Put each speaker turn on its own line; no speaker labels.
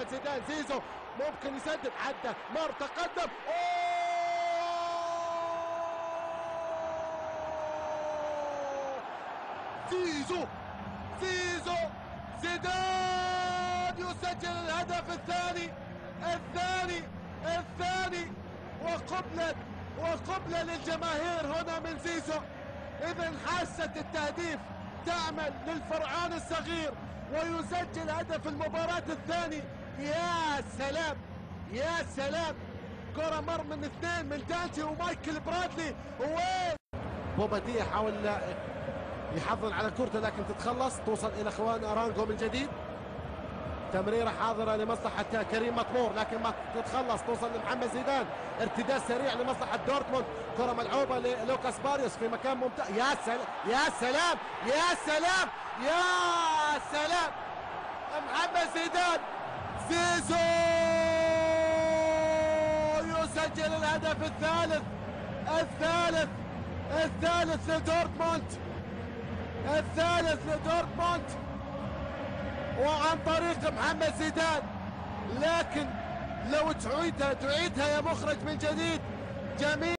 محمد زيدان، زيزو ممكن يسدد، عدى، مر، تقدم، زيزو، زيزو، زيدان يسجل الهدف الثاني الثاني الثاني، وقبلة وقبلة للجماهير هنا من زيزو. إذن حاسة التهديف تعمل للفرعون الصغير ويسجل هدف المباراة الثاني. يا سلام يا سلام، كرة مر من اثنين، من دانتي ومايكل برادلي. وين بوباديا حاول يحافظ على كرته لكن تتخلص، توصل الى خوان ارانجو من جديد. تمريره حاضره لمصلحة كريم مطمور لكن ما تتخلص، توصل لمحمد زيدان. ارتداد سريع لمصلحة دورتموند، كره ملعوبه للوكاس باريوس في مكان ممتاز. يا سلام يا سلام يا سلام يا سلام، محمد زيدان، زيزو يسجل الهدف الثالث الثالث الثالث لدورتموند، الثالث لدورتموند وعن طريق محمد زيدان. لكن لو تعيدها يا مخرج من جديد. جميل.